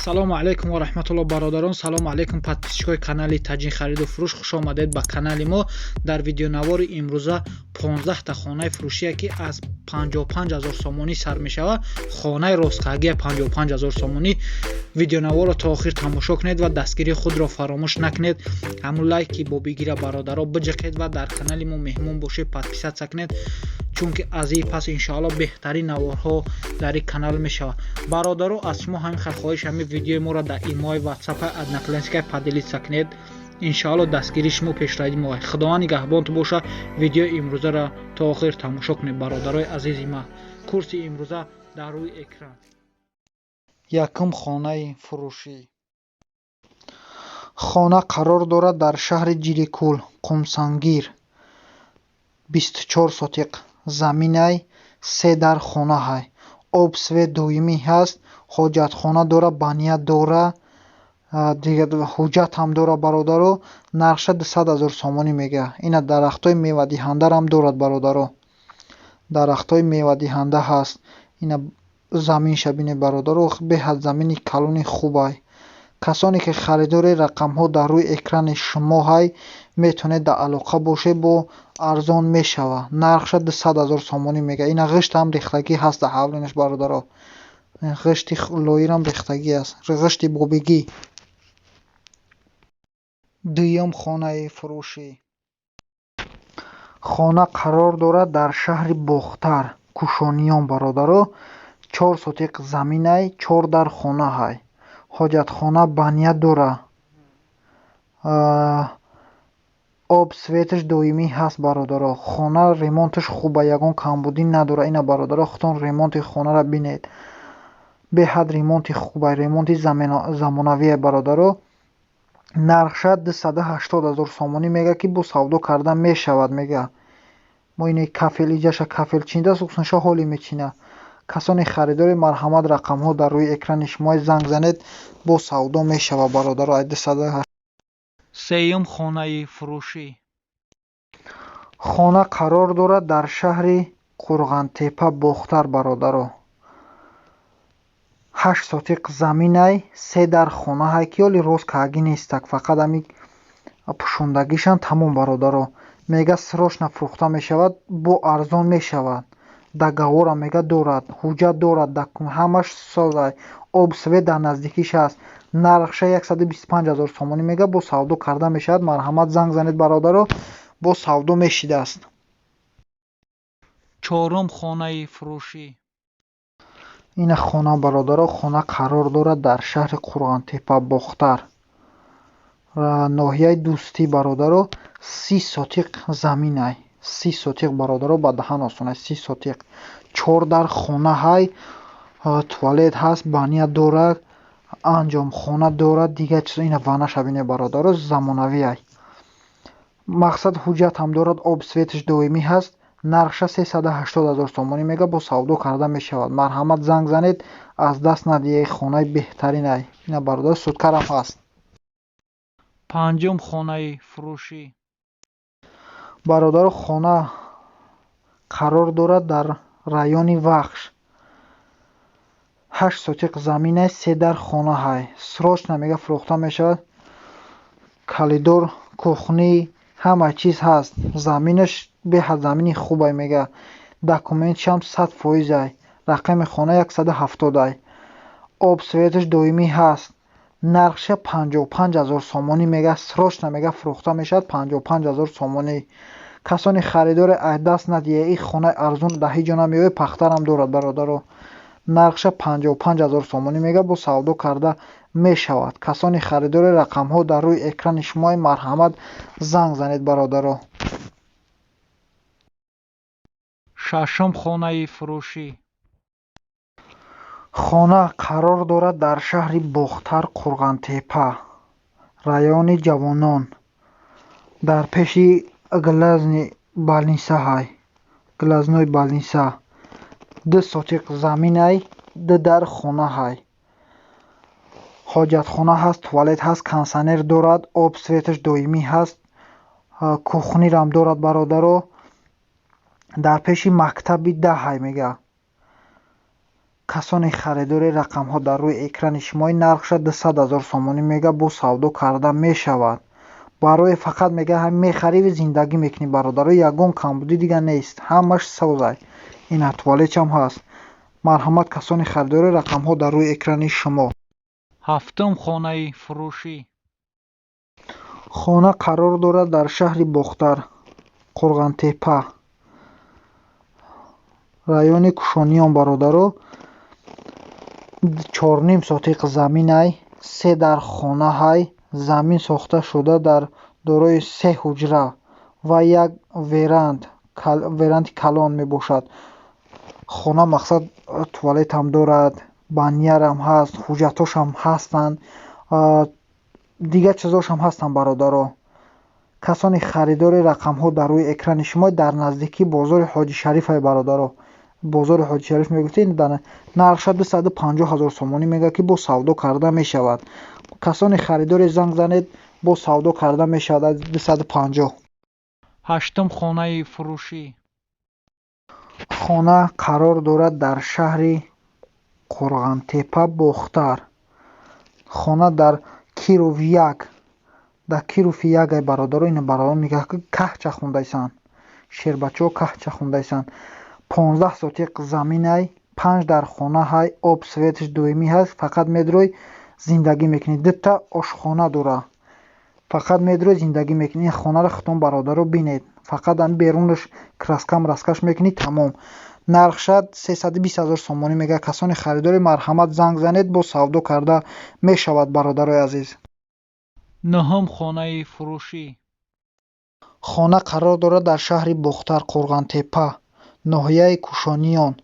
Ассалому алайкум ва раҳматулло, бародарон. Салому алайкум, подписчикои канали Таҷин хариду фурӯш. Хуш омадед ба канали мо. Дар видеонавори имрӯза 15та хонаи фурӯшие, ки аз 55 ҳазор сомонӣ сар мешавад. Хонаи росткагия 55 ҳазор сомонӣ. Видеонаворро то охир тамошо кунед ва дастгирии худро фаромӯш накунед. Ҳамун лайки бобигира, бародаро, биҷиқед ва дар канали мо меҳмон бошед, подписаться кунед, чунки аз ин пас, иншоалло, беҳтарин наворҳо дар ин канал мешавад. Бародаро, аз шумо ҳамин хел хоҳиш: ҳамин видеои моро дар имои, ватсапа, одноклассника поделиться кунед. Иншоалло, дастгирии шумо пешравии мо. Худованд нигаҳбонту боша. Видеои имрӯзаро то охир тамошо кунед, бародарои азизи ман. Курси имрӯза дар рӯи экран. Якум хонаи фурӯшӣ. Хона қарор дорад дар шаҳри Ҷиликул, Қумсангир. 24 сотиқ заминай, се дар хонаҳай. Об, свет доимӣ ҳаст, ҳоҷатхона дора, баня дора, ҳуҷҷат ҳам дора, бародаро. Нархша 200 ҳазор сомонӣ мегӯяд. Ина дарахтҳои мевадиҳандарам дорад, бародаро. Дарахтҳои мевадиҳанда ҳаст. Ина заминша бинед, бародаро, беҳад замини калони хубай. Касоне ки харидори, рақамҳо дар рӯи экрани шумо ҳай, метавонед дар алоқа бошед, бо арзон мешавад. Нархша 200 ҳазор сомонӣ мегӯяд. Ина ғиштам рехтагӣ ҳаст дар ҳавлинаш, бародаро. Ғишти лоирам рехтагӣ аст, ғишти бобигӣ. Дуюм хонаи фурӯшӣ. Хона қарор дорад дар шаҳри Бохтар, Кушониён, бародаро. 4 сотиқ заминай, чор дар хонаҳай. Ҳоҷатхона, баня дора. Об, светаш доимӣ ҳаст, бародаро. Хона ремонташ хуба, ягон камбудӣ надора. Ина, бародаро, худтон ремонти хонаро бинед. Беҳад ремонти хубай, ремонти замонавие, бародаро. Нархша 280 ҳазор сомонӣ мегӯяд, ки бо савдо карда мешавад, мегӯяд. Мо ини кафел, иҷаша кафел чиндааст, усунша ҳоле мечинад. Касоне харидори, марҳамат, рақамҳо дар рӯи экрани шумо, занг занед, бо савдо мешавад, бародаро. Ай дусаду Сеюм хонаи фурӯшӣ. Хона қарор дорад дар шаҳри Қурғантепа, Бохтар, бародаро. 8 сотиқ заминай, се дар хонаҳай, ки ҳоли рост каагӣ нестак, фақат ҳами пӯшондагишам тамом, бародаро. Мега, срочно фурӯхта мешавад, бо арзон мешавад. Договорам, мега, дорад, ҳуҷҷат дорад, ҳамаш созай. Об, свет дар наздикиш ҳаст. Нархша 125 ҳазор сомонӣ мега, бо савдо карда мешавад. Марҳамат, занг занед, бародаро, бо савдо мешидааст. Чорум хонаи фурӯшӣ. Ина хона, бародаро. Хона қарор дорад дар шаҳри Қурғантепа, Бохтар, ноҳияи Дӯстӣ, бародаро. 30 сотиқ заминай, 30 сотиқ, бародаро, ба даҳан осонай, 30 сотиқ. Чор дар хонаҳай, туалет ҳаст, баня дорад, анҷомхона дорад, дигар чиз. Ина ванаша бинед, бародаро, замонавиай. Мақсад, ҳуҷҷат ҳам дорад, об, светаш доимӣ ҳаст. Нархша 380 ҳазор сомонӣ мега, бо савдо карда мешавад. Марҳамат, занг занед, аз даст надиҳед, хонаи беҳтаринай. Ина, бародар, суткарам ҳаст. Панҷум хонаи фурӯшӣ. Бародаро, хона қарор дорад дар райони Вахш. 8 сотиқ заминай, се дар хонаҳай. Срочно, мега, фурӯхта мешавад. Коридор, кухня, ҳама чиз ҳаст. Заминаш беҳад замини хубай, мега. Документшам 100 фоизай. Рақами хона 170-ай. Об, светаш доимӣ ҳаст. Нархша 55 ҳазор сомонӣ мега. Срочно, мега, фурӯхта мешавад, 55 ҳазор сомонӣ. Касоне харидоре, аз даст надиҳед, ин хонаи арзон дар ҳеҷ ҷо намеёбед, пахтарам дорад, бародаро. Нархша 55 ҳазор сомонӣ мега, бо савдо карда мешавад. Касоне харидоре, рақамҳо дар рӯи экрани шумо, марҳамат, занг занед, бародаро. Шашум хонаи фурӯшӣ. Хона қарор дорад дар шаҳри Бохтар, Қурғантепа, райони Ҷавонон, дар пеши глазный больница ҳай, глазной больница. 2 сотиқ заминай, ду дар хонаҳай. Ҳоҷатхона ҳаст, туалет ҳаст, кондитсионер дорад, об, светаш доимӣ ҳаст, кухнирам дорад, бародаро. Дар пеши мактаби 10 ҳай, мега. Касоне харидори, рақамҳо дар рӯи экрани шумо. Нархша 200 ҳазор сомонӣ мега, бо савдо карда мешавад. Барои фақат мега мехариву зиндагӣ мекунӣ, бародаро, ягон камбудӣ дига нест, ҳамаш созай. Ина туалетшам ҳаст. Марҳамат, касони харидори, рақамҳо дар рӯи экрани шумо. Ҳафтум хонаи фурӯшӣ. Хона қарор дорад дар шаҳри Бохтар, Қурғантепа, райони Кушониён, бародаро. 4,5 сотиқ заминай, се дар хонаҳай. Замин сохта шуда дар дорои се ҳуҷра ва як веранд, веранди калон мебошад. Хона, мақсад, туалетам дорад, банярам ҳаст, ҳуҷҷатҳошам ҳастанд, дигар чизошам ҳастанд, бародаро. Касони харидори, рақамҳо дар рӯи экрани шумо. Дар наздикии бозори Ҳоҷи Шарифай, бародаро. Бозори Ҳоҷи Шариф мегуфтед. Нархша 250 ҳазор сомонӣ мега, ки бо савдо карда мешавад. Касони харидоре, занг занед, бо савдо карда мешавад аз 250. Ҳаштум хонаи фурӯшӣ. Хона қарор дорад дар шаҳри Қурғантепа, Бохтар. Хона дар Киров 1, дар Кирови 1 ай, бародаро. Ина, бародаро, нигоҳ кун, каҳча хондайсанд шербачаҳо, каҳча хондайсанд. 15 сотиқ заминай, панҷ дар хонаҳай, об светаш доимӣ ҳаст, фақат медрой, зиндагӣ мекунӣ. Дута ошхона дора, фақат медрой, зиндагӣ мекунӣ. Ин хонаро худтон, бародаро, бинед, фақат ами берунаш краска мраскаш мекунӣ, тамом. Нархша 320 ҳазор сомонӣ мега. Касони харидори, марҳамат, занг занед, бо савдо карда мешавад, бародарои азиз. Нуҳум хонаи фурӯшӣ. Хона қарор дорад дар шаҳри Бохтар, Қурғантепа, ноҳияи Кушониён.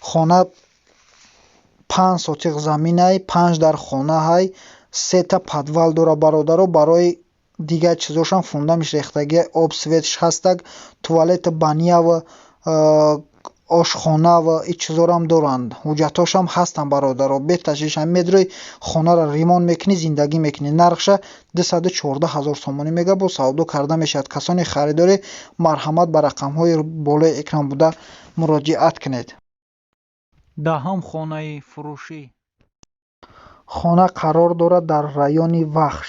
Хона 5 сотиқ заминай, панҷ дар хонаҳай, сета подвал дора, бародаро. Барои дигар чизошам фундамиш рехтагиай, об светш ҳастак, туалету баняву ошхонаву ин чизорам доранд, ҳуҷҷатҳошам ҳастанд, бародаро. Беташвиш, ҳами медрои, хонаро ремонт мекунӣ, зиндагӣ мекунӣ. Нархша 214 ҳазор сомонӣ мега, бо савдо карда мешавад. Касоне харидорӣ, марҳамат, ба рақамҳои болои экран буда муроҷиат кунед. Даҳум хонаи фурӯшӣ. Хона қарор дорад дар райони Вахш.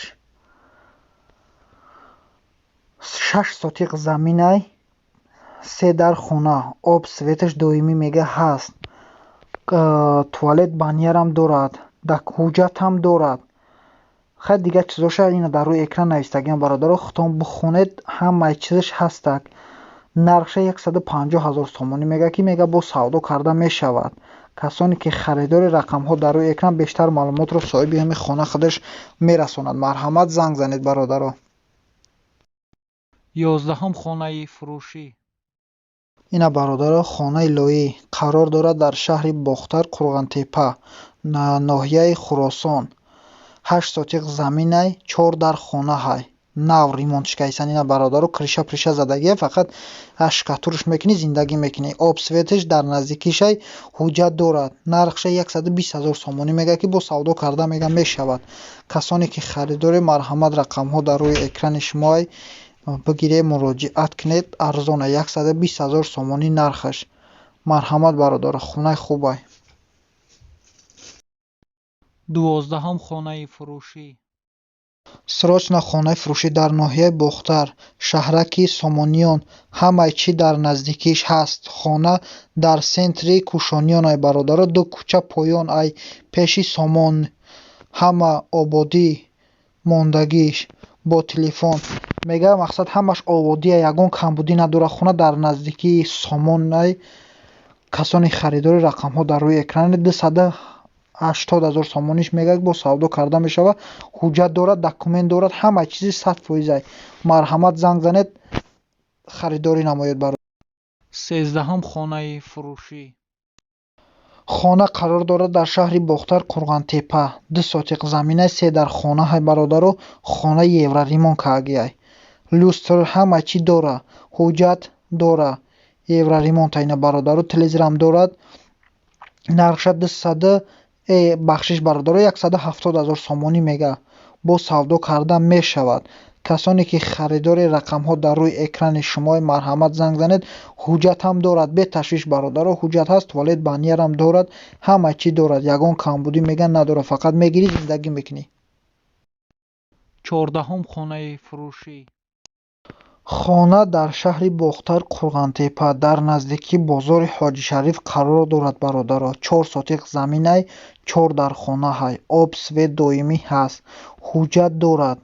6 сотиқ заминай, се дар хона, об светаш доимӣ мега ҳаст, туалет, банярам дорад, ҳуҷҷатам дорад. Хай, дигар чизоша ина дар рӯи экран навистагиам, бародаро, худтон бихонед, ҳамаи чизаш ҳастак. Нархша 150 ҳазор сомонӣ мега, ки мега бо савдо карда мешавад. Касоне ки харидори, рақамҳо дар рӯи экран. Бештар маълумотро соҳиби ҳамин хона худаш мерасонад. Марҳамат, занг занед, бародаро. 11-ум хонаи фурӯшӣ. Ина, бародаро, хонаи лоӣ қарор дорад дар шаҳри Бохтар, Қурғантепа, ноҳияи Хуросон. 8 сотиқ заминай, чор дар хонаҳай, нав ремонтш кайсан. Ина, бародаро, крыша приша задагия, фақат штукатурш мекунӣ, зиндагӣ мекунӣ. Об светаш дар наздикишай, ҳуҷҷат дорад. Нархша 120 ҳазор сомонӣ мега, ки бо савдо карда мега мешавад. Касоне ки харидоред, марҳамат, рақамҳо дар рӯи экрани шумоай, бигиред, муроҷиат кунед. Арзона, 120 ҳазор сомонӣ нархаш. Марҳамат, бародаро, хонаи хубай. 12-ум хонаи фурӯшӣ. Срочно хонаи фурӯшӣ дар ноҳияи Бохтар, шаҳраки Сомониён. Ҳамаи чӣ дар наздикиш ҳаст. Хона дар центри Кушониён ай, бародаро, ду кӯча поён ай пеши Сомон. Ҳама ободӣ мондагиш бо телефон мега. Мақсад, ҳамаш ободия, ягон камбудӣ надорад. Хона дар наздикии Сомонай. Касони харидори, рақамҳо дар рӯи экрани. 280 ҳазор сомониш мега, бо савдо карда мешавад. Ҳуҷҷат дорад, документ дорад, ҳамаи чизи 100%-ай. Марҳамат, занг занед, харидорӣ намоед, бародар. 13-ум хонаи фурӯшӣ. Хона қарор дорад дар шаҳри Бохтар, Қурғантепа. 2 сотиқ заминай, се дар хонаҳай, бародаро. Хона евроремонт кардагиай, люстр, ҳама чӣ дора, ҳуҷҷат дора, евроремонт айна, бародаро, телевизорам дорад. Нархша дусаду бахшиш, бародаро, 170 ҳазор сомонӣ мега, бо савдо карда мешавад. Касоне ки харидори, рақамҳо дар рӯи экрани шумо, марҳамат, занг занед. Ҳуҷҷат ҳам дорад, беташвиш, бародаро, ҳуҷҷат ҳаст, туалет, банярам дорад, ҳама чӣ дорад, ягон камбудӣ, меган, надорад. Фақат мегирӣ, зиндагӣ мекунӣ. 14-ум хонаи фурӯшӣ. Хона дар шаҳри Бохтар, Қурғонтеппа, дар наздикии бозори Ҳоҷишариф қарор дорад, бародаро. 4 сотиқ заминай, чор дар хонаҳай, об, свет доимӣ ҳаст, ҳуҷҷат дорад.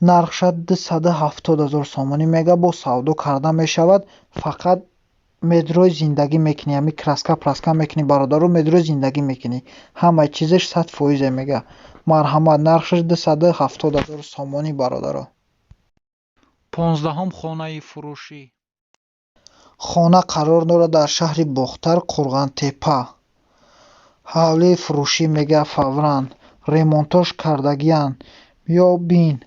Нархша 270 000 сомонӣ мега, бо савдо карда мешавад. Фақат медрои зиндагӣ мекунӣ, ҳами краска праска мекунӣ, бародаро, медрои зиндагӣ мекунӣ, ҳамаи чизаш 100 фоизе мега. Марҳамат, нархаш 270 000 сомонӣ, бародаро. 15-ум хонаи фурӯшӣ. Хона қарор дорад дар шаҳри Бохтар, Қурғонтеппа. Ҳавлии фурӯшӣ мега, фавран ремонтош кардагиянд. Ё бин,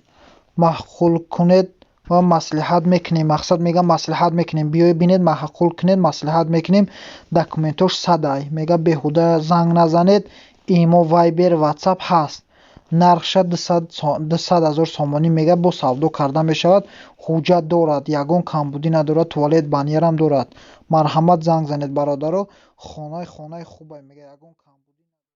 маъқул кунед ва маслиҳат мекунем. Мақсад, мега, маслиҳат мекунем, биёед, бинед, маъқул кунед, маслиҳат мекунем. Документош садай мега, беҳуда занг назанед, имо, вайбер, ватсап ҳаст. Нархша 200 000 сомонӣ мега, бо савдо карда мешавад. Ҳуҷҷат дорад, ягон камбудӣ надорад, туалет, банярам дорад. Марҳамат, занг занед, бародаро. Хонаи хубе мега, ягон.